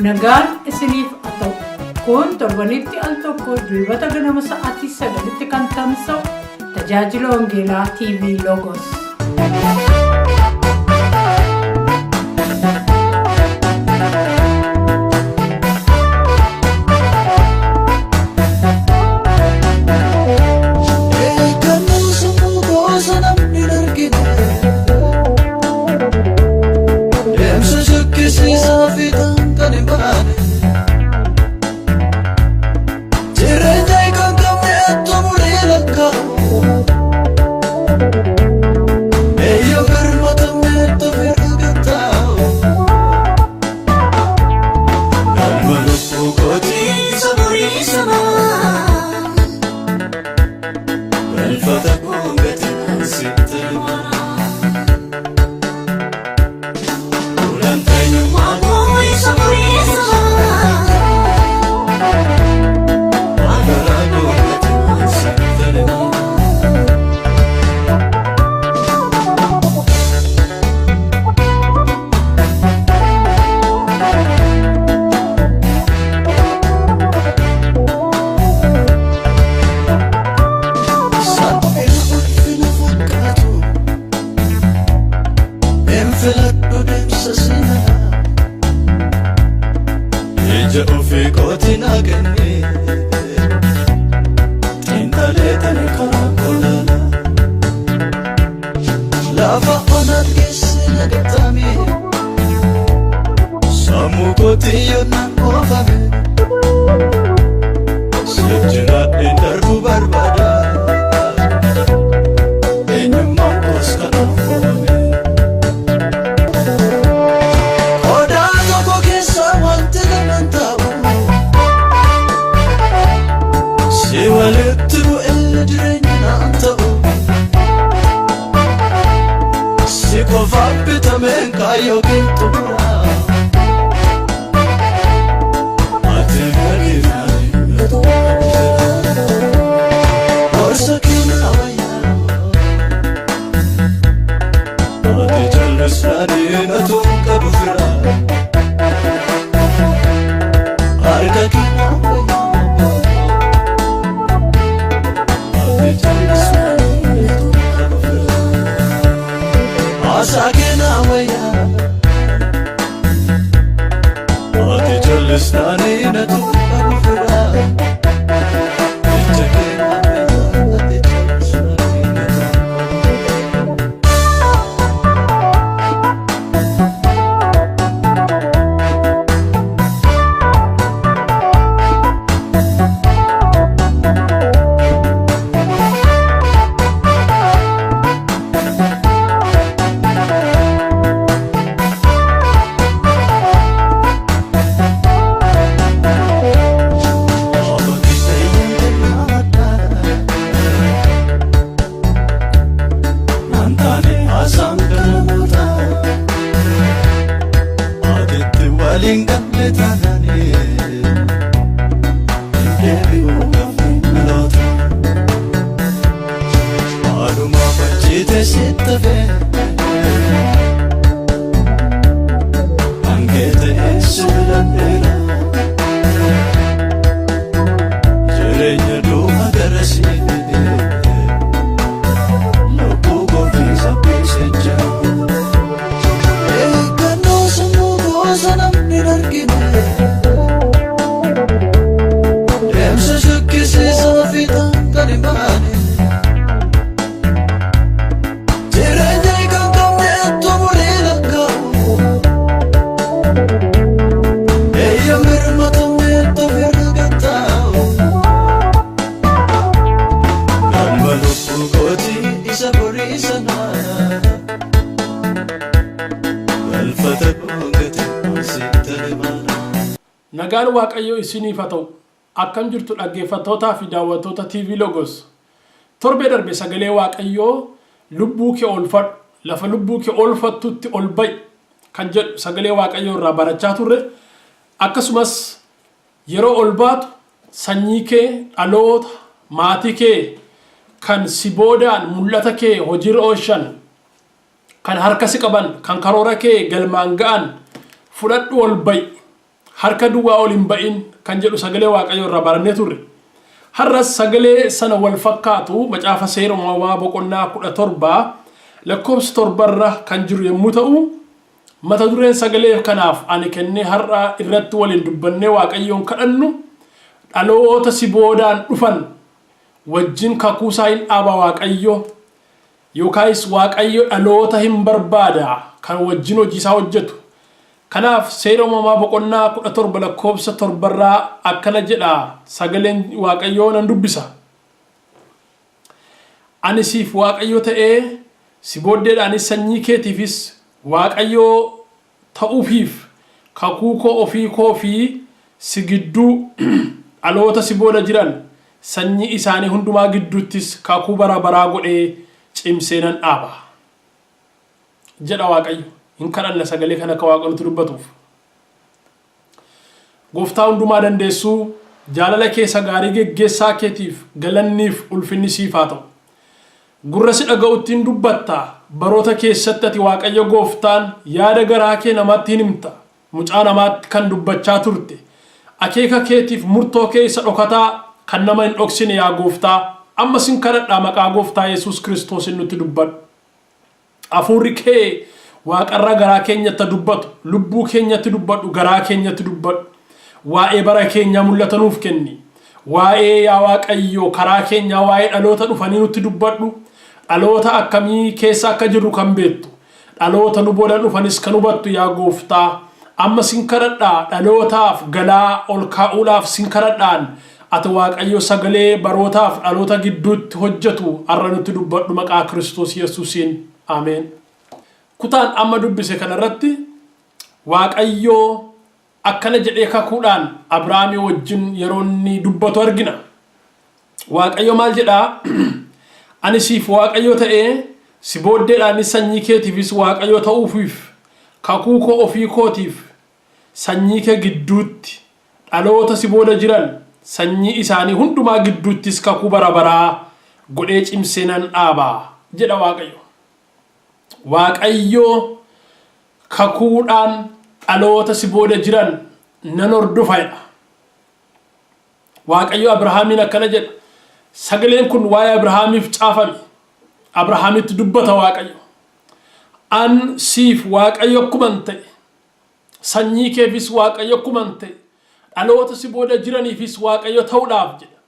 Nagaan isiniif haa ta'u. Kun torbanitti al tokko Dilbata ganama sa'aatii 9tti kan tamsa'u tajaajila wangeelaa TV Logos. Eeggannoo sammuu gosa namni hin argine. Deemsa shakkisiisaa fiixaan kan hin baane. Jireenya kan qabne xumuree lakkaa'u. Eeyyoo birmatamne ofirra gattaa'u. Galma lubbuu kootii isa borii sanaa. Galfata koo gatiin sitti himana. Gulantaa eenyummaa koo isa borii sanaa. Magaalaa koo gatiin sitti himana. Salphina ulfina fakkaatu. Hin filadhu deemsa seenaa. Ija ofii kootiin haa kenne. Xiinxalee tani karaa kolaala. Lafa onaan geesse na gattame. Sammuu kootiin yoo naan oofame. Siif jiraadheen darbuu barbaada. Eenyummaan koos kanaaf uumame. Qodaa tokko keessa wanti lamaan taa'u. Si walitti bu'ee jireenya naan ta'u. Si qofaaf bitameen kaayyoo kee xumura. Ati gadi naani. Gorsa kee wayyaa. Ati jallisnaanii natu qabu fira. Harka kee wayyaa. Ati jallisnaanii natu qabu fira. Haasaa kee wayyaa. Ati jallisnaanii natu qabu fira. Ija kee wayyaa. Ati jallisnaanii natu qabu fira. Jireenya duuba garasii. Lubbuu kootii saffisee jira. Eeggannoo sammuu gosa namni hin argine. Deemsa shakkisiisaa fiixaan kan hin baane. Jireenya kan qabne xumuree lakkaa'u. Eeyya mirmatamne ofirra gattaa'u. Galma lubbuu kootii isa borii sanaa. Galfata koo gatiin sitti himana. Nagaan Waaqayyoo isiniif haa ta'u. Akkam jirtu dhaggeeffattootaa fi daawwattoota TV Logos? Torbee darbe sagalee Waaqayyoo lubbuu kee oolfadhu, lafa lubbuu kee oolfattutti ol ba'i kan jedhu sagalee Waaqayyoo irraa barachaa turre. Akkasumas yeroo ol baatu sanyii kee, dhaloota, maatii kee kan si boodaan mul'ata kee hojiirra oolchan, kan harka si qaban, kan karoora kee galmaan ga'an fudhadhu ol ba'i. Harka duwwaa ol hin ba'in kan jedhu sagalee Waaqayyoo irraa barannee turre. Har'as sagalee sana wal fakkaatu macaafa seera uumamaa boqonnaa 17 lakkoofsa torbarra kan jiru yommuu ta'u, mata dureen sagalee kanaaf ani kennee har'a irratti waliin dubbannee Waaqayyoon kadhannu dhaloota si boodaan dhufan wajjin kakuusaa hin dhaaba Waaqayyo yookaayis Waaqayyo dhaloota hin barbaada kan wajjin hojiisaa hojjetu. Kanaaf seera uumamaa boqonnaa 17 lakkoofsa torbarraa akkana jedha sagaleen Waaqayyoo nan dubbisa. Ani siif Waaqayyo ta'ee si booddeedhaanis sanyii keetiifis Waaqayyo ta'uufiif kakuu koo ofii koo fi si gidduu dhaloota si booda jiran sanyii isaanii hundumaa gidduuttis kakuu bara baraa godhee cimsee nan dhaaba. Jedha Waaqayyo. Hin kadhanna sagalee kana akka Waaqa nutti dubbatuuf. Gooftaa hundumaa dandeessuu jaalala keessa gaarii geggeessaa keetiif galanniif ulfinni siif haa ta'u. Gurra si dhaga'utti hin dubbatta. Baroota keessatti ati Waaqayyo gooftaan yaada garaa kee namatti hin himta. Mucaa namaatti kan dubbachaa turte. Akeeka keetiif murtoo kee isa dhokataa kan nama hin dhoksine yaa gooftaa. Amma sin kadhadhaa maqaa gooftaa Yesuus Kiristoosiin nutti dubbadhu. Hafuurri kee waaqarraa garaa keenyatti dubbatu, lubbuu keenyatti dubbadhu, garaa keenyatti dubbadhu. Waa'ee bara keenyaa mul'ata nuuf kenni. Waa'ee yaa Waaqayyo karaa keenyaa waa'ee dhaloota dhufanii nutti dubbadhu. Dhaloota akkamii keessa akka jirru kan beektu. Dhaloota nu booda dhufanis kan hubattu yaa gooftaa. Amma sin kadhadhaa dhalootaaf galaa ol kaa'uudhaaf sin kadhadhaan ati Waaqayyo sagalee barootaaf dhaloota gidduutti hojjetu har'a nutti dubbadhu maqaa Kiristoos Yesuusiin. Ameen. Kutaan amma dubbise kanarratti Waaqayyo akkana jedhee kakuudhaan Abrahaamii wajjin yeroo inni dubbatu argina. Waaqayyo maal jedhaa? Ani siif Waaqayyo ta'ee si booddeedhaanis sanyii keetiifis Waaqayyo ta'uufiif kakuu koo ofii kootiif sanyii kee gidduutti dhaloota si booda jiran sanyii isaanii hundumaa gidduuttis kakuu bara baraa godhee cimsee nan dhaaba jedha Waaqayyo. Waaqayyo kakuudhaan dhaloota si booda jiran nan hordofa jedha. Waaqayyo Abrahaamiin akkana jedha. Sagaleen kun waa'ee Abrahaamiif caafame. Abrahaamitti dubbata Waaqayyo. An siif Waaqayyo akkuman ta'e, sanyii keefis Waaqayyo akkuman ta'e, dhaloota si booda jiraniifis Waaqayyo ta'uudhaaf jedha.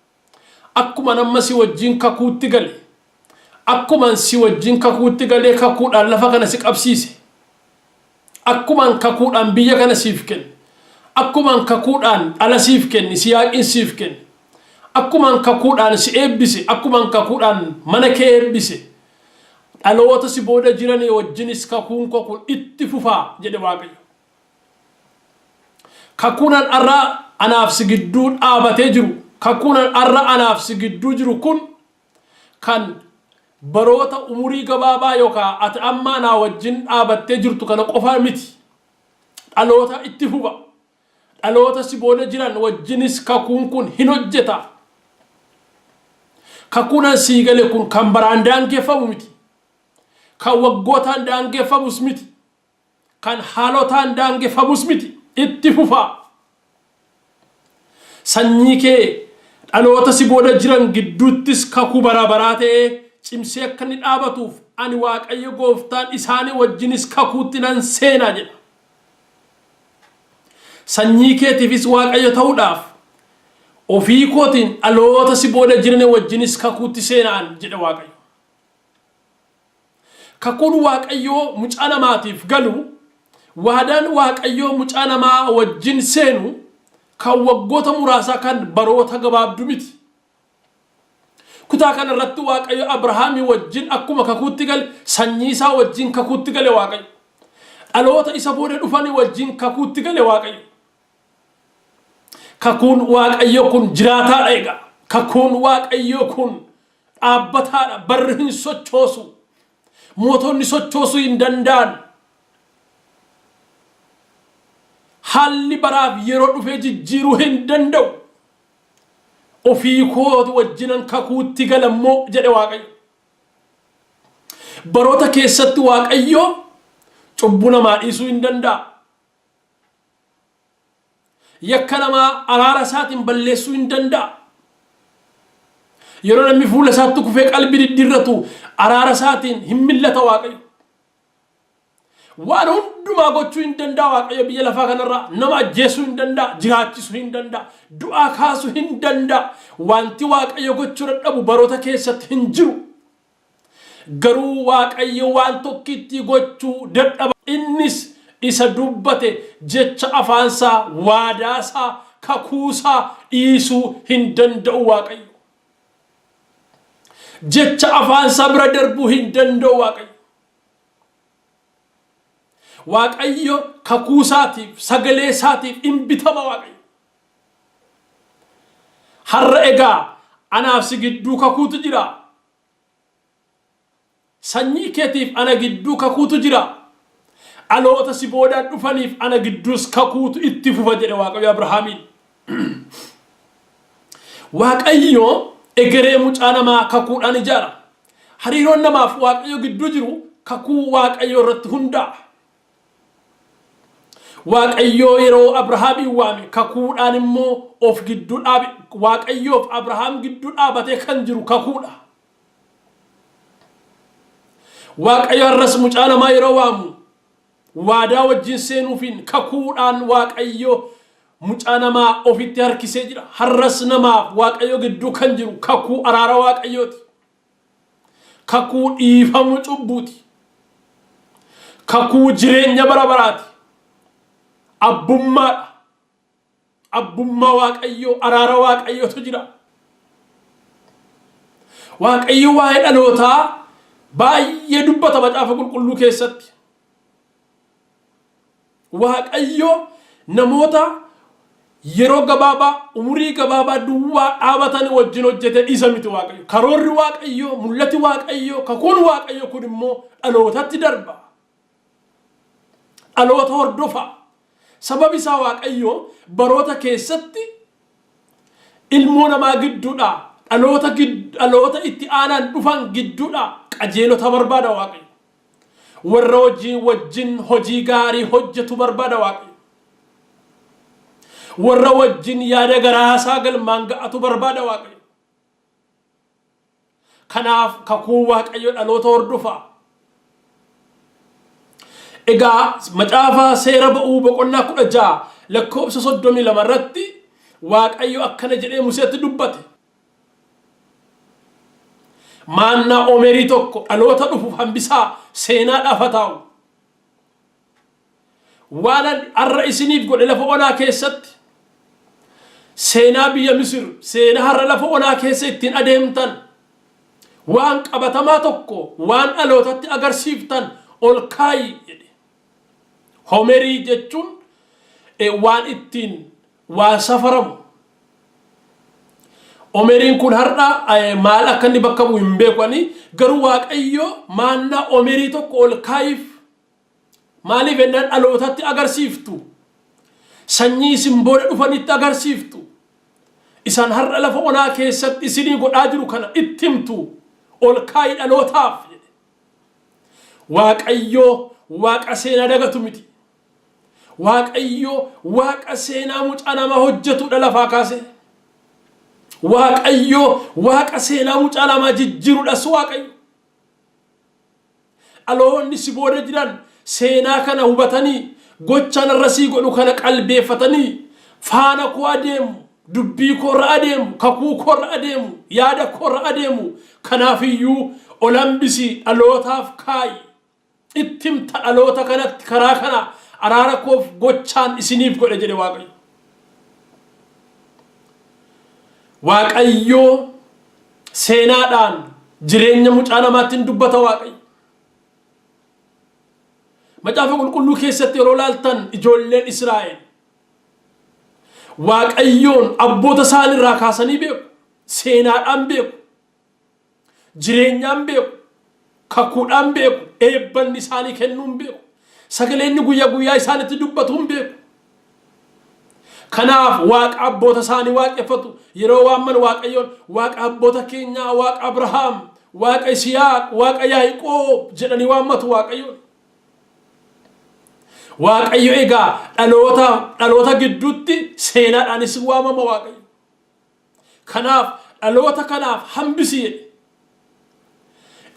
Akkuman amma si wajjin kakuutti gale, akkuman si wajjin kakuutti galee kakuudhaan lafa kana si qabsiise, akkuman kakuudhaan biyya kana siif kenne, akkuman kakuudhaan dhala siif kenne, Yisihaaqin siif kenne, akkuman kakuudhaan si eebbise, akkuman kakuudhaan mana kee eebbise, dhaloota si booda jiranii wajjinis kakuun koo kun itti fufaa jedhe Waaqayyo. Kakuun an har'a anaaf si gidduu dhaabatee jiru, kakuun an har'a anaaf si gidduu jiru kun kan baroota umurii gabaabaa yookaan ati amma anaa wajjin dhaabattee jirtu kana qofa miti. Dhaloota itti fufa. Dhaloota si booda jiran wajjinis kakuun kun hin hojjeta. Kakuun an sii gale kun kan baraan daangeffamu miti. Kan waggootaan daangeffamus miti. Kan haalotaan daangeffamus miti. Itti fufa. Sanyii kee dhaloota si booda jiran gidduuttis kakuu bara baraa ta'ee cimsee akka inni dhaabatuuf ani Waaqayyo gooftaan isaanii wajjinis kakuutti nan seenaa jedha. Sanyii keetiifis Waaqayyo ta'uudhaaf ofii kootiin dhaloota si booda jiran wajjinis kakuutti seenaan jedhe Waaqayyo. Kakuun Waaqayyoo mucaa namaatiif galu, waadaan Waaqayyoo mucaa namaa wajjin seenu kan waggoota muraasaa kan baroota gabaabdu miti. Kutaa kana irratti Waaqayyo Abrahaamii wajjin akkuma kakuutti gale, sanyii isaa wajjin kakuutti gale Waaqayyo. Dhaloota isa booda dhufanii wajjin kakuutti gale Waaqayyo. Kakuun Waaqayyo kun jiraataadha egaa. Kakuun Waaqayyo kun dhaabbataadha. Barri hin sochoosu. Mootonni sochoosuu hin danda'an. Haalli baraaf yeroo dhufee jijjiiruu hin danda'u. Ofii kootu wajjinan kakuutti galammoo jedhe Waaqayyo. Baroota keessatti Waaqayyo cubbuu namaa dhiisuu hin danda'a. Yakka namaa araara isaatiin balleessuu hin danda'a. Yeroo namni fuula isaatti kufee qalbii diddiirratu araara isaatiin hin millata Waaqayyo. Waan hundumaa gochuu hin danda'a Waaqayyo biyya lafaa kanarraa. Nama ajjeesuu hin danda'a, jiraachisuu hin danda'a, du'aa kaasuu hin danda'a. Wanti Waaqayyo gochuu dadhabu baroota keessatti hin jiru. Garuu Waaqayyo waan tokkittii gochuu dadhaba. Innis isa dubbate jecha afaansaa, waadaasaa, kakuusaa dhiisuu hin danda'u Waaqayyo. Jecha afaansaa bira darbuu hin danda'u Waaqayyo. Waaqayyo kakuusaatiif, sagalee isaatiif hin bitama Waaqayyo. Har'a egaa anaaf si gidduu kakuutu jira. Sanyii keetiif ana gidduu kakuutu jira. Dhaloota si boodaan dhufaniif ana gidduus kakuutu itti fufa jedhe Waaqayyo Abrahaamiin. Waaqayyo egeree mucaa namaa kakuudhaan ijaara. Hariiroon namaaf Waaqayyo gidduu jiru kakuu Waaqayyo irratti hundaa'a. Waaqayyo yeroo Abrahaamiin waame kakuudhaan immoo of gidduu dhaabe. Waaqayyoof Abrahaam gidduu dhaabatee kan jiru kakuudha. Waaqayyo har'as mucaa namaa yeroo waamu waadaa wajjin seenuufiin kakuudhaan Waaqayyo mucaa namaa ofitti harkisee jira. Har'as namaaf Waaqayyo gidduu kan jiru kakuu araara Waaqayyooti. Kakuu dhiifamuu cubbuuti. Kakuu jireenya bara baraati. Abbummaadha. Abbummaa Waaqayyoo, araara Waaqayyootu jira. Waaqayyo waa'ee dhalootaa baay'ee dubbata macaafa qulqulluu keessatti. Waaqayyo namoota yeroo gabaabaa, umurii gabaabaa duwwaa dhaabatan wajjin hojjete dhiisa miti Waaqayyo. Karoorri Waaqayyo, mul'ati Waaqayyo, kakuun Waaqayyo kun immoo dhalootatti darba. Dhaloota hordofa. Sababi isaa Waaqayyo baroota keessatti ilmoo namaa gidduudha, dhaloota itti aanaan dhufan gidduudha qajeelota barbaada Waaqayyo. Warra hojii wajjin hojii gaarii hojjetu barbaada Waaqayyo. Warra wajjin yaada garaasaa galmaan ga'atu barbaada Waaqayyo. Kanaaf kakuu Waaqayyo dhaloota hordofa. Egaa macaafa seera ba'uu boqonnaa 16 lakkoofsa 32 irratti Waaqayyo akkana jedhee Museetti dubbate. Maannaa omerii tokko dhaloota dhufuuf hambisaa seenaadhaaf haa taa'u. Waan har'a isiniif godhe lafa onaa keessatti seenaa biyya Misir, seenaa har'a lafa onaa keessa ittiin adeemtan, waan qabatamaa tokko waan dhalootatti agarsiiftan ol kaayi jedhe. Homerii jechuun waan ittiin waa safaramu. Omeriin kun har'a maal akka inni bakka bu'u hin beeku ani, garuu Waaqayyo maannaa omerii tokko ol kaayiif. Maaliif jennaan dhalootatti agarsiiftu. Sanyii isin booda dhufanitti agarsiiftu. Isaan har'a lafa onaa keessatti isinii godhaa jiru kana itti himtu. Ol kaayi dhalootaaf jedhe. Waaqayyo Waaqa seenaa dagatu miti. Waaqayyo Waaqa seenaa mucaa namaa hojjetudha lafaa kaasee. Waaqayyo Waaqa seenaa mucaa namaa jijjiirudhas Waaqayyo. Dhaloonni si booda jiran seenaa kana hubatanii, gochaan irra sii godhu kana qalbeeffatanii, faana koo adeemu, dubbii koo irra adeemu, kakuu koo irra adeemu, yaada koo irra adeemu. Kanaafiyyuu ol hambisi, dhalootaaf kaa'i. Itti himta dhaloota kanatti karaa kana araara koof gochaan isiniif godhe jedhe Waaqayyo. Waaqayyo seenaadhaan jireenya mucaa namaatti hin dubbata Waaqayyo. Macaafa qulqulluu keessatti yeroo laaltan ijoolleen Israa'el Waaqayyoon abboota isaaniirraa kaasanii beeku. Seenaadhaan beeku. Jireenyaan beeku. Kakuudhaan beeku. Eebbanni isaanii kennuun beeku. Sagalee inni guyyaa guyyaa isaanitti dubbatuun beeku. Kanaaf Waaqa abboota isaanii waaqeffatu. Yeroo waamman Waaqayyoon Waaqa abboota keenyaa, Waaqa Abrahaam, Waaqa Isiyaaq, Waaqa Yaaqoob jedhanii waammatu Waaqayyoon. Waaqayyo egaa dhaloota dhaloota gidduutti seenaadhaanis waamama Waaqayyo. Kanaaf dhaloota kanaaf hambisi jedhe.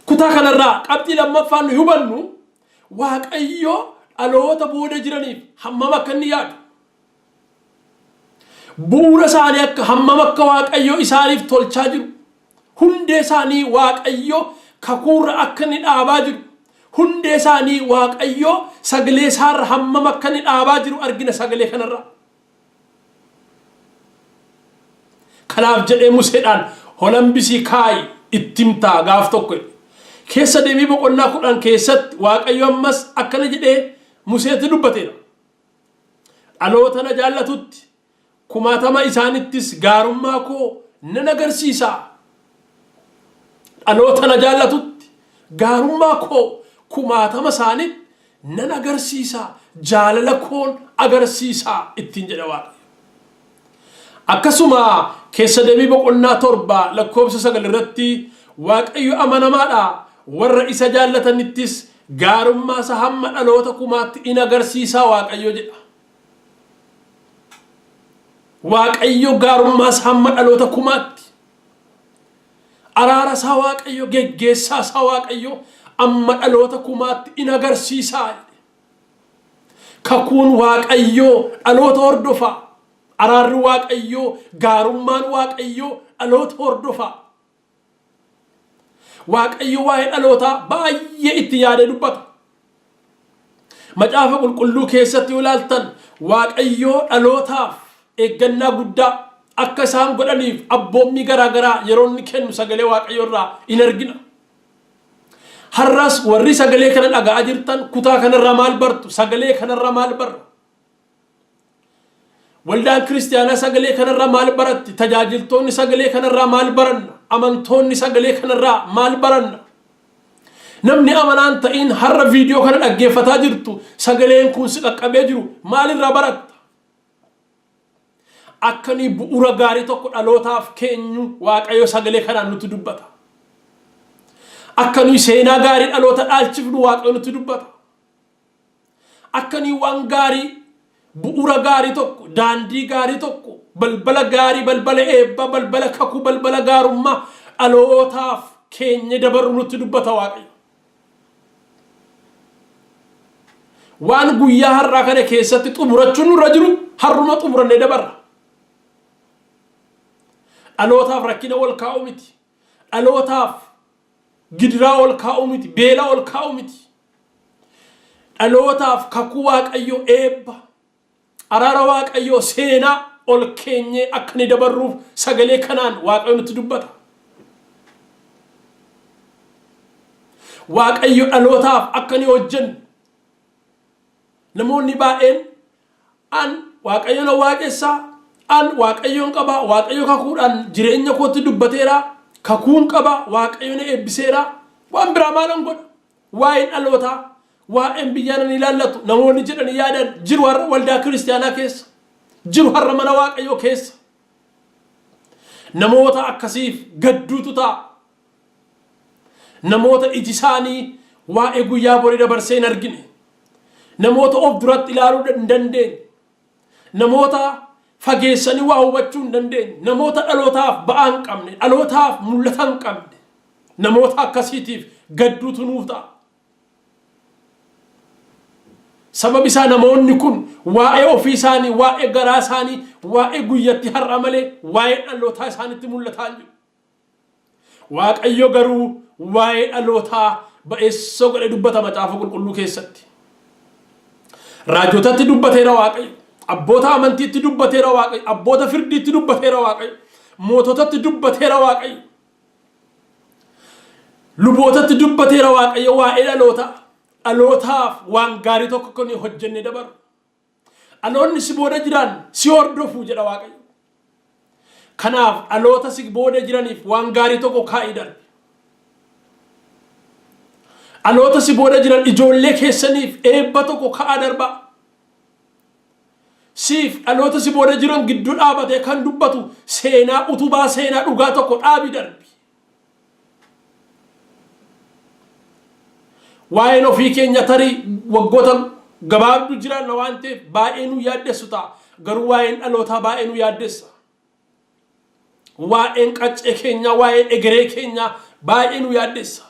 Kutaa kanarraa qabxii lammaffaan nu hubannu, Waaqayyo dhaloota booda jiraniif hammam akka inni yaadu. Bu'uura isaanii akka hammam akka Waaqayyo isaaniif tolchaa jiru. Hundee isaanii Waaqayyo kakuurra akka inni dhaabaa jiru. Hundee isaanii Waaqayyo sagalee isaarra hammam akka inni dhaabaa jiru argina sagalee kanarraa. Kanaaf jedhee Museedhaan ol hambisii kaa'i itti himtaa gaaf tokko jedhe. Keessa deebii boqonnaa 10 keessatti Waaqayyo ammas akkana jedhee Museetti dubbateera. Dhaloota na jaallatutti kumaatama isaanittis gaarummaa koo nan agarsiisa. Dhaloota na jaallatutti gaarummaa koo kumaatama isaanitti nan agarsiisa, jaalala koon agarsiisa ittiin jedha Waaqayyo. Akkasuma keessa deebii boqonnaa 7 lakkoofsa 9 irratti Waaqayyo amanamaadha, warra isa jaallatanittis gaarummaa isaa hamma dhaloota kumaatti in agarsiisa Waaqayyo jedha. Waaqayyo gaarummaa isaa hamma dhaloota kumaatti, araara isaa Waaqayyo, geggeessaa isaa Waaqayyo amma dhaloota kumaatti in agarsiisa. Kakuun Waaqayyoo dhaloota hordofa. Araarri Waaqayyoo, gaarummaan Waaqayyoo dhaloota hordofa. Waaqayyo waa'ee dhalootaa baay'ee itti yaadee dubbata. Macaafa qulqulluu keessatti yoo ilaaltan, Waaqayyoo dhalootaaf eeggannaa guddaa akka isaan godhaniif abboommii garaa garaa yeroo inni kennu sagalee Waaqayyoo irraa in argina. Har'as warri sagalee kana dhaga'aa jirtan kutaa kanarraa maal bartu? Sagalee kanarraa maal barra? Waldaan kiristaanaa sagalee kanarraa maal baratti? Tajaajiltoonni sagalee kanarraa maal baranna? Amantoonni sagalee kanarraa maal baranna? Namni amanaan ta'iin har'a viidiyoo kana dhaggeeffataa jirtu, sagaleen kun si qaqqabee jiru, maalirraa baratta? Akka nuyi bu'uura gaarii tokko dhalootaaf keenyu Waaqayyo sagalee kanaan nutti dubbata. Akka nuyi seenaa gaarii dhaloota dhaalchifnu Waaqayyo nutti dubbata. Akka nuyi waan gaarii, bu'uura gaarii tokko, daandii gaarii tokko, balbala gaarii, balbala eebbaa, balbala kakuu, balbala gaarummaa dhalootaaf keenya dabarru nutti dubbata Waaqayyo. Waan guyyaa har'aa kana keessatti xumurachuun nurra jiru har'uma xumurannee dabarra. Dhalootaaf rakkina ol kaa'u miti. Dhalootaaf gidiraa ol kaa'u miti. Beela ol kaa'u miti. Dhalootaaf kakuu Waaqayyoo, eebba, araara Waaqayyoo, seenaa ol keenyee akka inni dabarruuf sagalee kanaan Waaqayyo nutti dubbata. Waaqayyo dhalootaaf akka inni hojjennu, namoonni baay'een an Waaqayyo na waaqessaa, an Waaqayyoon qaba, Waaqayyo kakuudhaan jireenya kootti dubbateera, kakuun qaba, Waaqayyo na eebbiseera, waan biraa maalan godha? Waa'een dhalootaa, waa'een biyyaa nan ilaallatu namoonni jedhanii yaadan jiru har'a waldaa kiristaanaa keessa, jiru har'a mana Waaqayyoo keessa. Namoota akkasiif gadduutu ta'a. Namoota iji isaanii waa'ee guyyaa borii dabarsee hin argine. Namoota of duratti ilaaluu hin dandeenye. Namoota fageessanii waa hubachuu hin dandeenye. Namoota dhalootaaf ba'aa hin qabne, dhalootaaf mul'ata hin qabne. Namoota akkasiitiif gadduutu nuuf ta'a. Sababi isaa namoonni kun waa'ee ofii isaanii, waa'ee garaa isaanii, waa'ee guyyatti har'a malee waa'ee dhalootaa isaanitti mul'ataa hin jiru. Waaqayyo garuu waa'ee dhalootaa ba'eessoo godhee dubbata macaafa qulqulluu keessatti. Raajotatti dubbateera Waaqayyo. Abboota amantiitti dubbateera Waaqayyo. Abboota firdiitti dubbateera Waaqayyo. Moototatti dubbateera Waaqayyo. Lubootatti dubbateera Waaqayyo waa'ee dhalootaa. Dhalootaaf waan gaarii tokko akka nuyi hojjennee dabarru. Dhaloonni si booda jiran si hordofu jedha Waaqayyo. Kanaaf dhaloota si booda jiraniif waan gaarii tokko kaa'ii darbi. Dhaloota si booda jiran, ijoollee keessaniif eebba tokko kaa'aa darbaa. Siif dhaloota si booda jiran gidduu dhaabatee kan dubbatu seenaa, utubaa seenaa dhugaa tokko dhaabi darbi. Waa'een ofii keenya tarii waggoota Gabaabduu jiraanna waan ta'eef baay'ee nu yaaddessu ta'a. Garuu waa'een dhalootaa baay'ee nu yaaddessa. Waa'een qaccee keenyaa, waa'een egeree keenyaa baay'ee nu yaaddessa.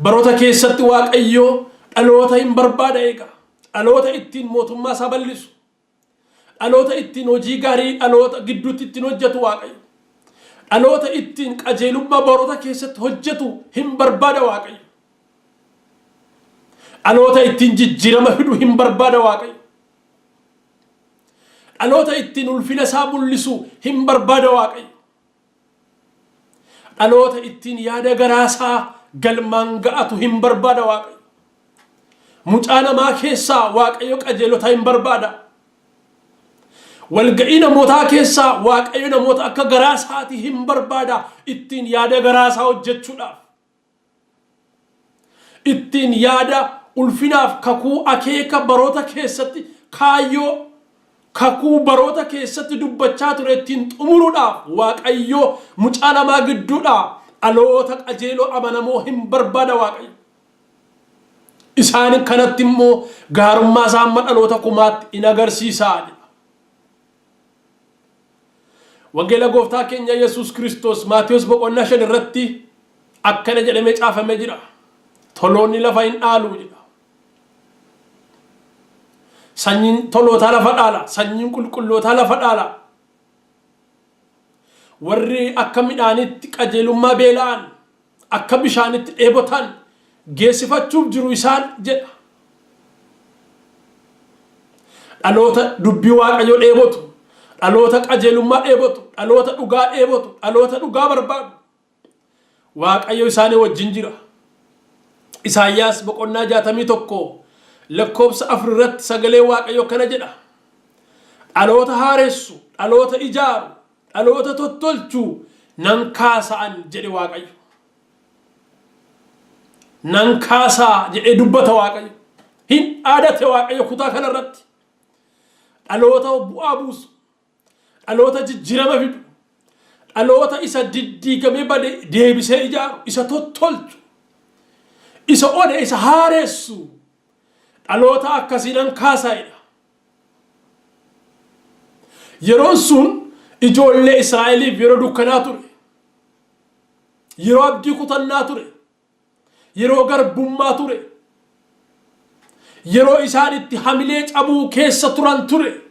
Baroota keessatti Waaqayyoo dhaloota hin barbaada eega. Dhaloota ittiin mootummaa isaa bal'isu. Dhaloota ittiin hojii gaarii dhaloota gidduutti ittiin hojjetu Waaqayyo. Dhaloota ittiin qajeelummaa baroota keessatti hojjetu hin barbaada Waaqayyo. Dhaloota ittiin jijjiirama fidu hin barbaada Waaqayyo. Dhaloota ittiin ulfina isaa mul'isu hin barbaada Waaqayyo. Dhaloota ittiin yaada garaa isaa galmaan ga'atu hin barbaada Waaqayyo. Mucaa namaa keessaa Waaqayyo qajeelota hin barbaada. Walga'ii namootaa keessaa Waaqayyo namoota akka garaa isaatii hin barbaada ittiin yaada garaa isaa hojjechuudhaaf. Ittiin yaada ulfinaaf kakuu akeeka baroota keessatti kaayyoo kakuu baroota keessatti dubbachaa ture ittiin xumuruudhaaf Waaqayyo mucaa namaa gidduudhaa dhaloota qajeeloo amanamoo hin barbaada Waaqayyo. Isaan kanatti immoo gaarummaa isaa hamma dhaloota kumaatti in agarsiisa jedha. Wangeela gooftaa keenya Yesuus Kiristoos Maatewos boqonnaa 5 irratti akkana jedhamee caafamee jira. Toloonni lafa hin dhaalu jedha. Sanyiin tolootaa lafa dhaala, sanyiin qulqullootaa lafa dhaala. Warri akka midhaanitti qajeelummaa beela'an, akka bishaanitti dheebotan geessifachuuf jiru isaan jedha. Dhaloota dubbii Waaqayyoo dheebotu, dhaloota qajeelummaa dheebotu, dhaloota dhugaa dheebotu, dhaloota dhugaa barbaadu. Waaqayyo isaanii wajjin jira. Isaayyaas boqonnaa 61 lakkoofsa 4 irratti sagalee Waaqayyo akkana jedha. Dhaloota haaressu, dhaloota ijaaru, dhaloota tottolchu nan kaasa'an jedhe Waaqayyo. Nan kaasaa jedhee dubbata Waaqayyo. Hin dhaadate Waaqayyo kutaa kanarratti. Dhaloota bu'aa buusu, dhaloota jijjiirama fidu, dhaloota isa diddiigamee bade deebisee ijaaru, isa tottolchu, isa one isa haaressu, dhaloota akkasii nan kaasaa'edha. Yeroon sun ijoollee Israa'eliif yeroo dukkanaa ture. Yeroo abdii kutannaa ture. Yeroo garbummaa ture. Yeroo isaan itti hamilee cabuu keessa turan ture.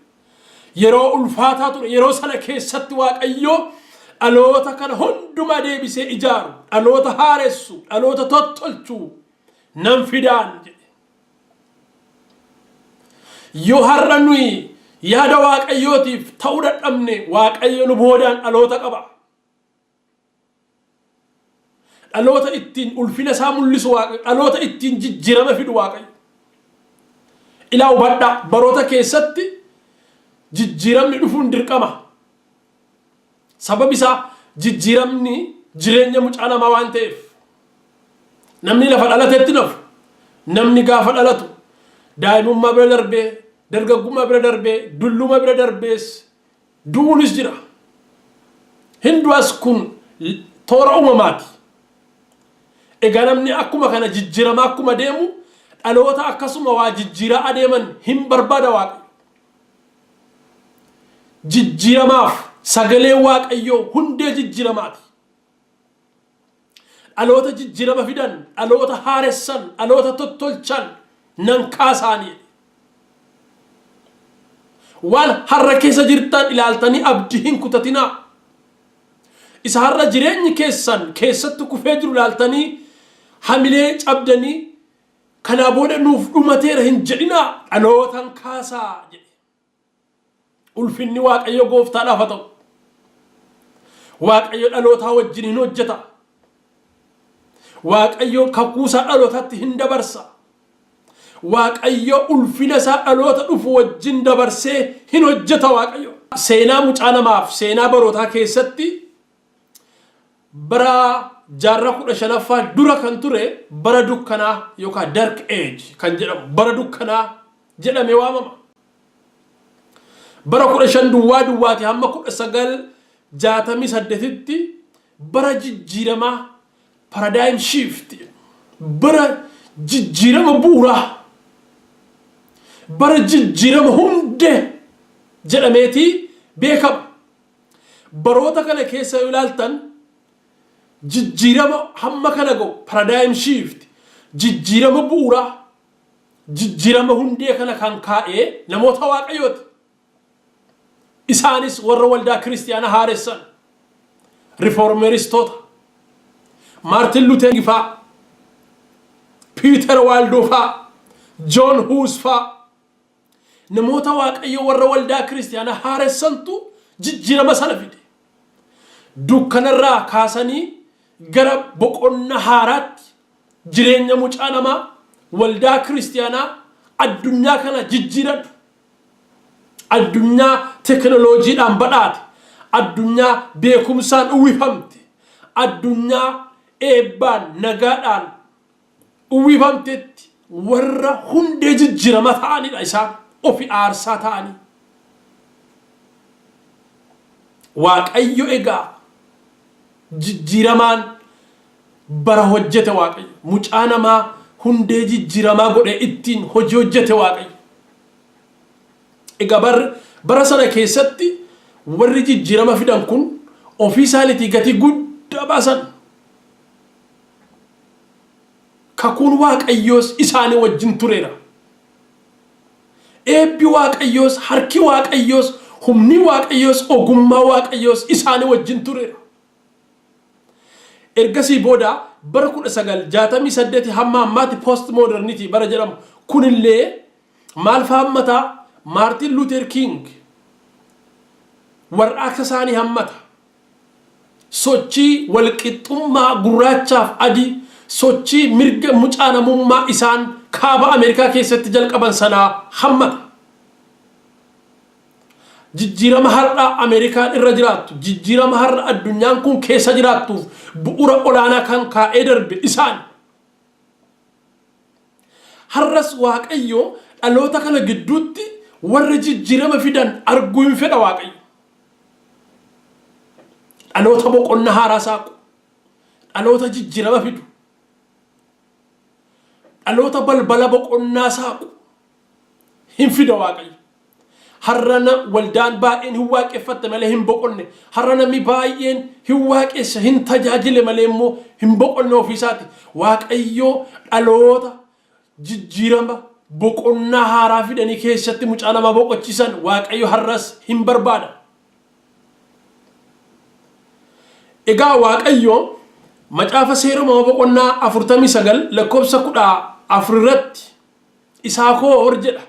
Yeroo ulfaataa ture. Yeroo sana keessatti Waaqayyo dhaloota kana hundumaa deebisee ijaaru, dhaloota haaressu, dhaloota tottolchu nan fidaan jedhe. Yoo har'a nuyi yaada Waaqayyootiif ta'uu dadhabne Waaqayyo nu boodaan dhaloota qaba. Dhaloota ittiin ulfina isaa mul'isu Waaqayyo, dhaloota ittiin jijjiirama fidu Waaqayyo. Ilaa hubadhaa baroota keessatti jijjiiramni dhufuun dirqama. Sababi isaa jijjiiramni jireenya mucaa namaa waan ta'eef. Namni lafa dhalatetti nafu. Namni gaafa dhalatu daa'imummaa bira darbee, dargaggummaa bira darbee, dulluma bira darbees du'uunis jira. Hin du'as kun toora uumamaati. Egaa namni akkuma kana jijjiiramaa akkuma deemu dhaloota akkasuma waa jijjiiraa adeeman hin barbaada Waaqayyo. Jijjiiramaaf sagalee Waaqayyoo hundee jijjiiramaati. Dhaloota jijjiirama fidan, dhaloota haaressan, dhaloota tottolchan nan kaasaanii. Waan har'a keessa jirtan ilaaltanii abdii hin kutatinaa. Isa har'a jireenyi keessan keessatti kufee jiru ilaaltanii hamilee cabdanii kanaa booda nuuf dhumateera hin jedhinaa dhalootan kaasaa jedhe. Ulfinni Waaqayyo gooftaadhaaf haa ta'u. Waaqayyo dhalootaa wajjin hin hojjeta. Waaqayyo kakuu isaa dhalootatti hin dabarsa. Waaqayyo ulfina isaa dhaloota dhufu wajjin dabarsee hin hojjeta Waaqayyo. Seenaa mucaa namaaf seenaa barootaa keessatti bara jaarraa 15ffaa dura kan ture bara dukkanaa yookaan dark age kan jedhamu bara dukkanaa jedhamee waamama. Bara 15 duwwaa duwwaati hamma 1968tti bara jijjiiramaa paradigm shift bara jijjiirama bu'uuraa bara jijjiirama hundee jedhameetii beekama. Baroota kana keessa yoo ilaaltan jijjiirama hamma kana ga'u, paradigm shift, jijjiirama bu'uuraa, jijjiirama hundee kana kan kaa'ee namoota Waaqayyooti. Isaanis warra waldaa kiristiyaana haaressan, reformeristoota, Maartin Luuter faa, Piiter Waaldoo faa, Joon Huus faa, namoota Waaqayyo warra waldaa kiristiyaana haaressantu jijjiirama sana fide. Dukkanarraa kaasanii gara boqonnaa haaraatti jireenya mucaa namaa, waldaa kiristiyaanaa, addunyaa kana jijjiiran. Addunyaa teknooloojiidhaan badhaate, addunyaa beekumsaan uwwifamte, addunyaa eebbaan nagaadhaan uwwifamtetti warra hundee jijjiirama ta'anidha isaan ofi aarsaa ta'anii. Waaqayyo egaa jijjiiramaan bara hojjete. Waaqayyo mucaa namaa hundee jijjiiramaa godhe ittiin hojii hojjete Waaqayyo. Egaa bara sana keessatti warri jijjiirama fidan kun ofii isaaniitii gatii guddaa baasan. Kakuun Waaqayyoos isaanii wajjin tureera. Eebbi Waaqayyoos, harki Waaqayyoos, humni Waaqayyoos, ogummaa Waaqayyoos isaanii wajjin tureera. Ergasii booda bara 1968 hamma ammaatti post modernity bara jedhamu kunillee maal faa hammataa? Maartin Luuter King warraaqsa isaanii hammata. Sochii walqixxummaa gurraachaaf adii, sochii mirga mucaa namummaa isaan kaaba Ameerikaa keessatti jalqaban sanaa hammata. Jijjiirama har'a Ameerikaan irra jiraattu, jijjiirama har'a addunyaan kun keessa jiraattuuf bu'uura olaanaa kan kaa'ee darbe isaan. Har'as Waaqayyo dhaloota kana gidduutti warra jijjiirama fidan arguu hin fedha Waaqayyo. Dhaloota boqonnaa haaraa saaqu, dhaloota jijjiirama fidu, dhaloota balbala boqonnaa saaqu hin fida Waaqayyo. Har'a waldaan baay'een hin waaqeffatte malee hin boqonne. Har'a namni baay'een hin waaqessa, hin tajaajile malee immoo hin boqonne ofiisaati. Waaqayyo dhaloota jijjiirama boqonnaa haaraa fidanii keessatti mucaa namaa boqochiisan Waaqayyo har'as hin barbaada. Egaa Waaqayyo macaafa Seera Uumamaa boqonnaa 49 lakkoofsa 14 irratti Isaakoor jedha.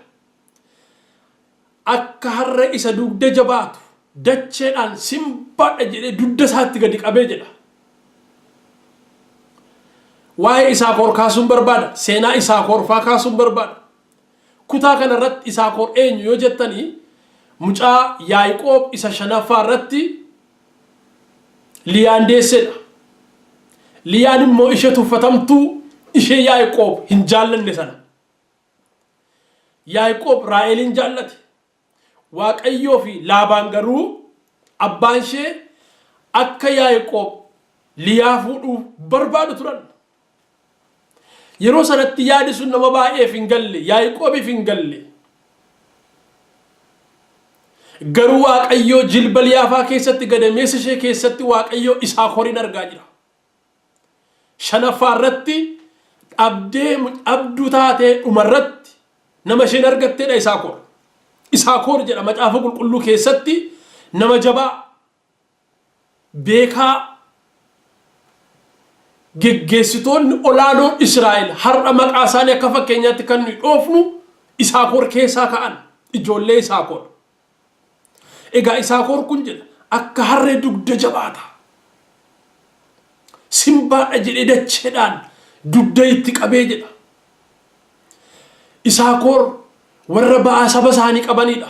Akka har'a isa dugda jabaatu dacheedhaan simbaadha jedhee dugda isaatti gadi qabee jedha. Waa'ee Isaakoor kaasuun barbaada. Seenaa Isaakoor faa kaasuun barbaada. Kutaa kana irratti Isaakoor eenyu yoo jettanii, mucaa Yaaqoob isa shanaffaa irratti Liyaan deessedha. Liyaan immoo ishee tuffatamtuu, ishee Yaaqoob hin jaallanne sana. Yaaqoob Raa'elin jaallate. Waaqayyoo fi Laabaan garuu, abbaan ishee, akka Yaaqoob Liyaa fuudhuuf barbaadu turan. Yeroo sanatti yaadi sun nama baay'eef hin galle, Yaaqoobiif hin galle. Garuu Waaqayyoo jilba Liyaafaa keessatti, gadameessa ishee keessatti Waaqayyoo Isaakorin argaa jira. Shanaffaa irratti dhabdee dhabduu taatee dhumarratti nama isheen argatteedha Isaakoor. Isaakoor jedha macaafa qulqulluu keessatti nama jabaa, beekaa, geggeessitoonni olaanoon Israa'el har'a maqaa isaanii akka fakkeenyaatti kan nuyi dhoofnu Isaakoor keessaa ka'an, ijoollee Isaakoor. Egaa Isaakoor kun jedha akka harree dugda jabaata. Simbaadha jedhee dacheedhaan dugda itti qabee jedha. Isaakoor warra ba'aa saba isaanii qabanidha.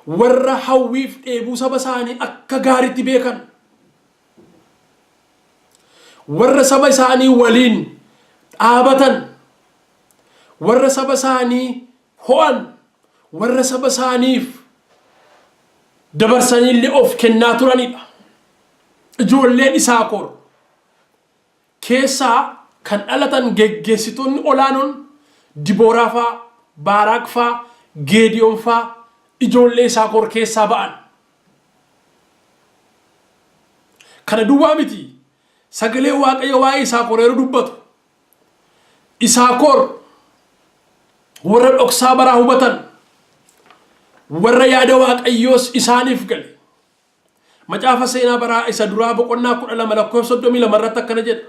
Warra hawwiif dheebuu saba isaanii akka gaariitti beekan. Warra saba isaanii waliin dhaabatan. Warra saba isaanii ho'an. Warra saba isaaniif dabarsaniillee of kennaa turanidha. Ijoolleen Isaakoor keessaa kan dhalatan geggeessitoonni olaanoon Dibooraa faa, Baaraaq faa, Geediyoon faa ijoollee Isaakoor keessaa ba'an. Kana duwwaa miti. Sagalee Waaqayyo waa'ee Isaakoor yeroo dubbatu Isaakoor warra dhoksaa baraa hubatan, warra yaada Waaqayyoos isaaniif gale. Macaafa Seenaa Baraa isa duraa boqonnaa 12 lakkoofsa 32 irratti akkana jedha.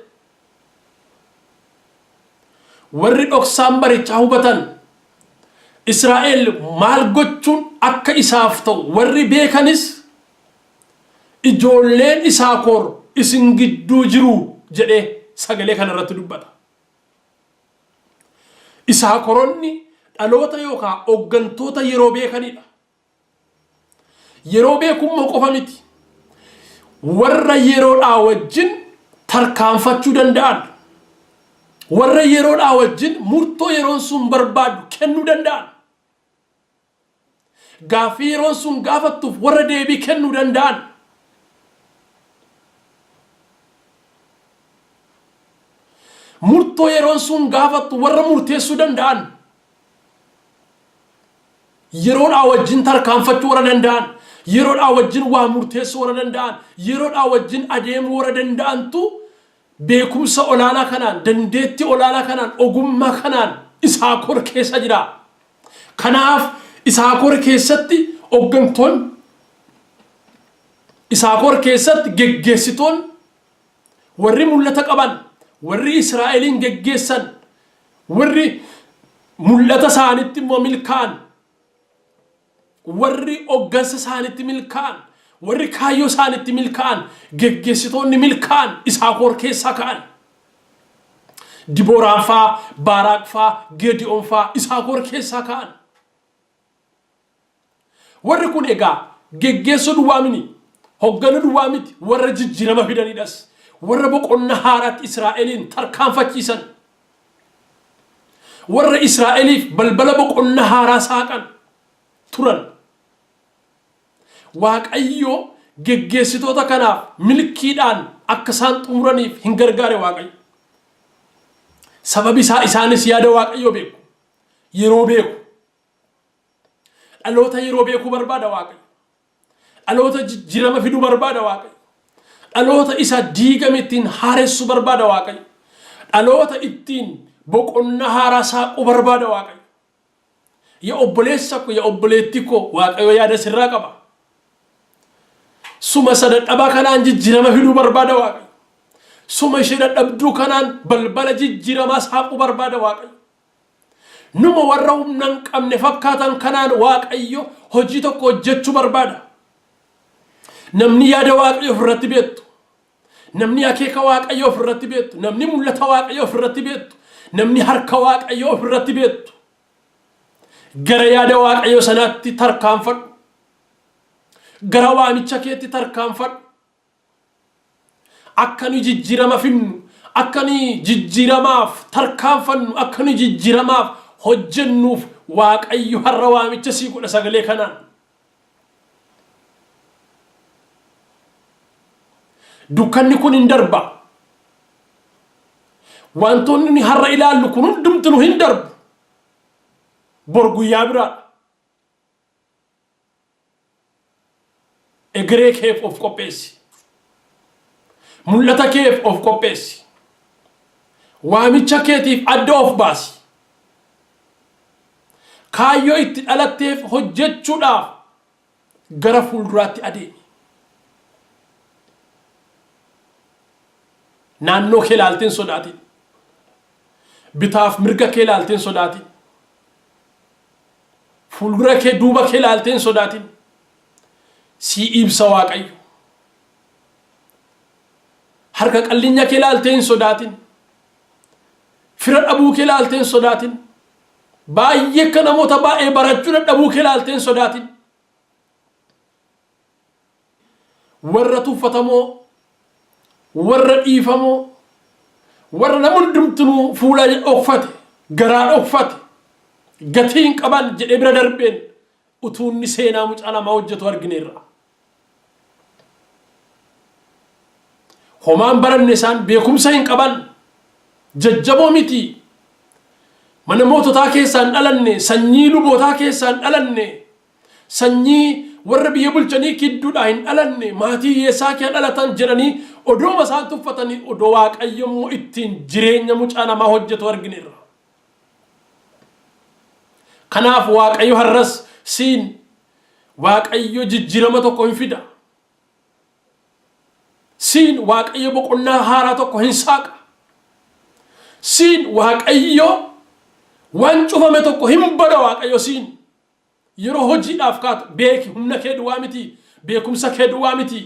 Warri dhoksaan barichaa hubatan Israa'el maal gochuun akka isaaf ta'u warri beekanis ijoolleen Isaakoor isin gidduu jiru jedhee sagalee kana irratti dubbata. Isaakoronni dhaloota yookaan hooggantoota yeroo beekanidha. Yeroo beekummoo qofa miti. Warra yeroodhaa wajjin tarkaanfachuu danda'an. Warra yeroodhaa wajjin murtoo yeroon sun barbaadu kennuu danda'an. Gaaffii yeroon sun gaafattuuf warra deebii kennuu danda'an. Murtoo yeroon sun gaafattu warra murteessuu danda'an. Yeroodhaa wajjin tarkaanfachuu warra danda'an, yeroodhaa wajjin waa murteessuu warra danda'an, yeroodhaa wajjin adeemuu warra danda'antu beekumsa olaanaa kanaan, dandeettii olaanaa kanaan, ogummaa kanaan Isaakor keessa jira. Kanaaf Isaakor keessatti hooggantoonni, Isaakor keessatti geggeessitoonni, warri mul'ata qaban, warri Israa'eliin geggeessan, warri mul'ata isaanitti immoo milkaa'an, warri hoggansa isaanitti milkaa'an, warri kaayyoo isaanitti milkaa'an, geggeessitoonni milkaa'an Isaakoor keessaa ka'an. Dibooraan faa, Baaraaq faa, Geedi'oon faa Isaakoor keessaa ka'an. Warri kun egaa geggeessuu duwwaa mini, hogganuu duwwaa miti, warra jijjiirama fidanidhas. Warra boqonnaa haaraatti Israa'eliin tarkaanfachiisan. Warra Israa'eliif balbala boqonnaa haaraa saaqan turan. Waaqayyo geggeessitoota kanaaf milkiidhaan akka isaan xumuraniif hin gargaare Waaqayyo. Sababi isaa isaanis yaada Waaqayyoo beeku. Yeroo beeku. Dhaloota yeroo beekuu barbaada Waaqayyo. Dhaloota jijjiirama fiduu barbaada Waaqayyo. Dhaloota isa diigame ittiin haaressuu barbaada Waaqayyo. Dhaloota ittiin boqonnaa haaraa saaquu barbaada Waaqayyo. Ya obboleessa ko, ya obboleettii koo, Waaqayyo yaada sirraa qaba. Suma isa dadhabaa kanaan jijjiirama fiduu barbaada Waaqayyo. Suma ishee dadhabduu kanaan balbala jijjiiramaa saaquu barbaada Waaqayyo. Numa warra humna hin qabne fakkaatan kanaan Waaqayyo hojii tokko hojjechuu barbaada. Namni yaada Waaqayyo ofirratti beektu, namni akeeka Waaqayyo ofirratti beektu, namni mul'ata Waaqayyo ofirratti beektu, namni harka Waaqayyo ofirratti beektu. Gara yaada Waaqayyo sanaatti tarkaanfadhu. Gara waamicha keetti tarkaanfadhu. Akka nuyi jijjiirama fidnu, akka nuyi jijjiiramaaf tarkaanfannu, akka nuyi jijjiiramaaf hojjennuuf Waaqayyo har'a waamicha sii godha sagalee kanaan. Dukkanni kun hin darba. Wantoonni nuyi har'a ilaallu kun hundumti nu hin darbu. Bor guyyaa biraadha. Egeree keef of qopheessi. Mul'ata keef of qopheessi. Waamicha keetiif adda of baasi. Kaayyoo itti dhalatteef hojjechuudhaaf gara fuulduraatti adeemi. Naannoo kee ilaaltee hin sodaatin. Bitaaf mirga kee ilaaltee hin sodaatin. Fuuldura kee duuba kee ilaaltee hin sodaatin. Sii ibsa Waaqayyo. Harka qallinya kee ilaaltee hin sodaatin. Fira dhabuu kee ilaaltee hin sodaatin. Baay'ee akka namoota baay'ee barachuu dadhabuu kee ilaaltee hin sodaatin. Warra tuffatamoo, warra dhiifamoo, warra nama hundumtinuu fuula dhokfate, garaa dhokfate, gatii hin qaban jedhee bira darbeen utuu inni seenaa mucaa namaa hojjetu argineerra. Homaan baranne isaan beekumsa hin qaban, jajjaboo miti. Mana moototaa keessaa hin dhalanne, sanyii lubootaa keessaa hin dhalanne, sanyii warra biyya bulchanii gidduudhaa hin dhalanne, maatii hiyyeessaa kee dhalatan jedhanii odooma isaan tuffatanii odoo Waaqayyo immoo ittiin jireenya mucaa namaa hojjetu argineerra. Kanaaf Waaqayyo har'as siin Waaqayyo jijjiirama tokko hin fida. Siin Waaqayyo boqonnaa haaraa tokko hin saaqa. Siin Waaqayyo waan cufame tokko hin bada Waaqayyo siin. Yeroo hojiidhaaf kaatu beeki humna kee duwwaa miti, beekumsa kee duwwaa miti.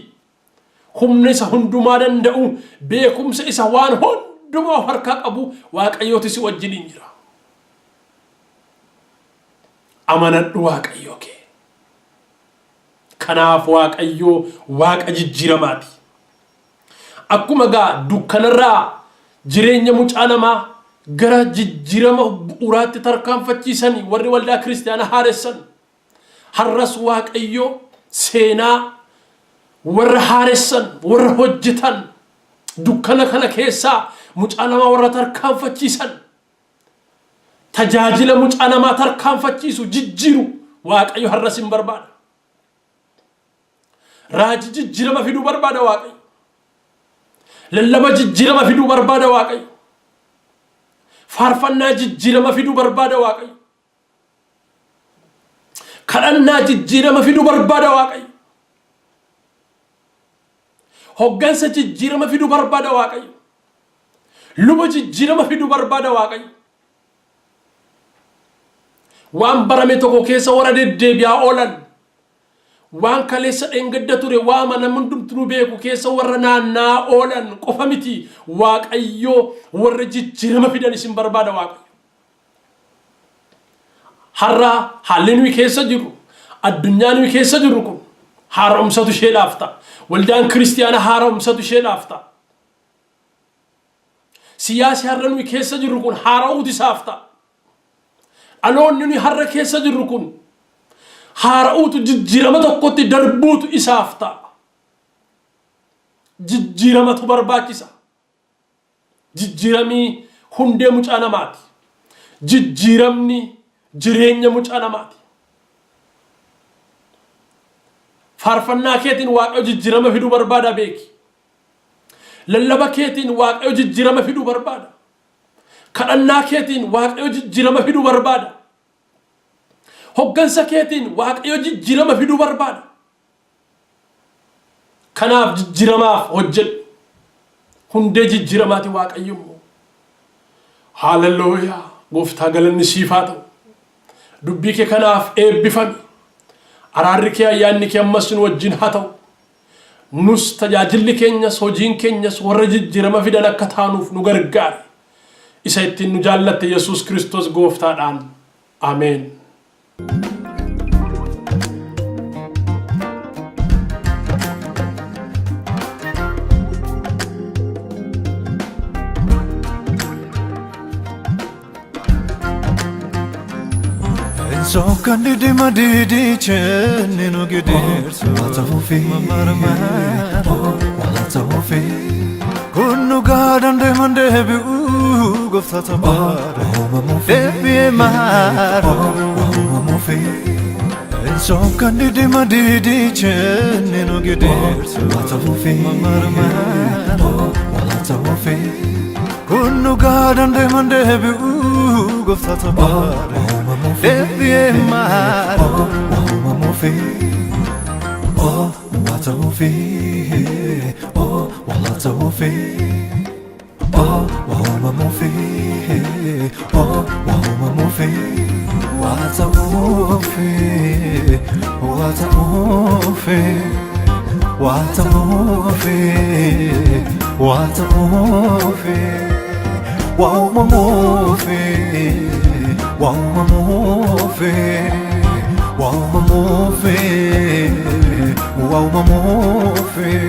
Humna isa hundumaa danda'u, beekumsa isa waan hundumaa of harkaa qabu Waaqayyootu si wajjiniin jira. Amanadhu Waaqayyoo kee. Kanaaf Waaqayyo Waaqa jijjiiramaati. Akkuma gaa dukkanarraa jireenya mucaa namaa gara jijjiirama bu'uuraatti tarkaanfachiisanii warri waldaa kiristiyaanaa haaressan har'as Waaqayyo seenaa warra haaressan warra hojjetan dukkana kana keessaa mucaa namaa warra tarkaanfachiisan tajaajila mucaa namaa tarkaanfachiisu jijjiiru Waaqayyo har'as hin barbaada. Raajii jijjiirama fiduu barbaada Waaqayyo. Lallaba jijjiirama fiduu barbaada Waaqayyo. Faarfannaa jijjiirama fiduu barbaada Waaqayyo. Kadhannaa jijjiirama fiduu barbaada Waaqayyo. Hoggansa jijjiirama fiduu barbaada Waaqayyo. Luba jijjiirama fiduu barbaada Waaqayyo. Waan barame tokko keessa warra deddeebi'aa oolan, waan kaleessa dheengadda ture waama namni hundumtuu beeku keessa warra naanna'aa oolan qofa miti Waaqayyo warra jijjiirama fidan isin barbaada Waaqayyo. Har'a haalli nuyi keessa jirru, addunyaa nuyi keessa jirru kun haaromsatu isheedhaaf ta'a. Waldaan kiristiyaana haaromsatu isheedhaaf ta'a. Siyaasi har'a nuyi keessa jirru kun haara'uutu isaaf ta'a. Dhaloonni nuyi har'a keessa jirru kun haara'uutu jijjiirama tokkotti darbuutu isaaf ta'a. Jijjiiramatu barbaachisa. Jijjiiramii hundee mucaa namaati. Jijjiiramni jireenya mucaa namaati. Faarfannaa keetiin Waaqayyo jijjiirama fiduu barbaada beeki. Lallaba keetiin Waaqayyo jijjiirama fiduu barbaada. Kadhannaa keetiin Waaqayyo jijjiirama fiduu barbaada. Hoggansa keetiin Waaqayyo jijjiirama fiduu barbaada. Kanaaf jijjiiramaaf hojjedhu. Hundee jijjiiramaati Waaqayyo immoo. Haalelooyaa! Gooftaa galanni siif haa ta'u. Dubbii kee kanaaf eebbifami. Araarri kee ayyaanni kee ammas nu wajjin haa ta'u. Nus tajaajilli keenyas hojiin keenyas warra jijjiirama fidan akka taanuuf nu gargaari. Isa ittiin nu jaallatte Yesuus Kiristoos gooftaadhaan. Ameen. Sokkan didima didiche ninu gidirsu Kun dhugaa dandeeman deebi'u gooftaa tabaara deebi'ee maaru Sokkan didima didiche ninu gidirsu Kun dhugaa dandeeman deebi'u gooftaa tabaara deebi'ee maaru Waumufi.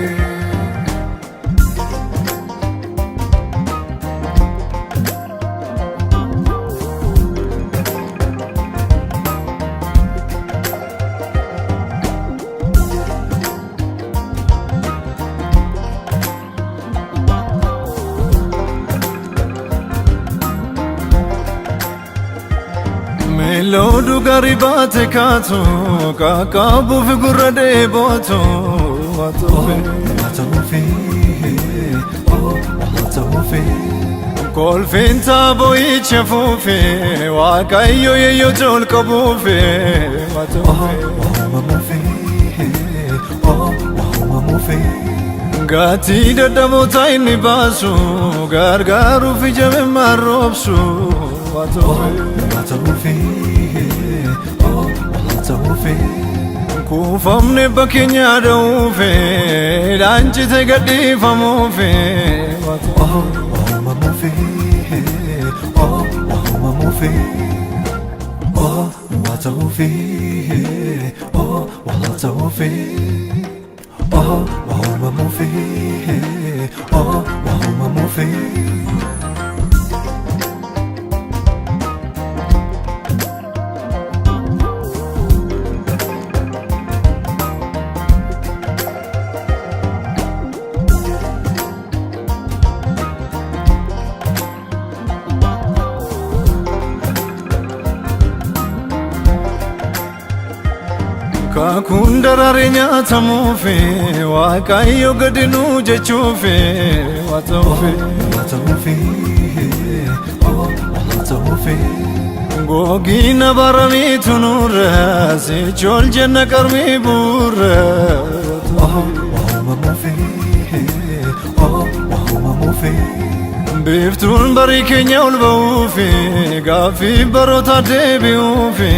Beeloo dhugarii baate kaatu qaqqabuuf gurra dheebootu Kolfiin boo'icha fuufe Waaqayyo yeyyoo ol qabuufe. Gatii dadhaboota inni baasu gargaaruuf ija marroobsu. Kuufamne bakkeenya dha'uufe dhaancite gadhiifamuufe. Kakuun daraaree nyaatamuufi Waaqayyo gadi nuu jechuufi Gogiina baramiitu nurra sichol jenna qarmii buurra. Biiftuun barii keenya ol ba'uufi gaaffii baroota deebi'uufi.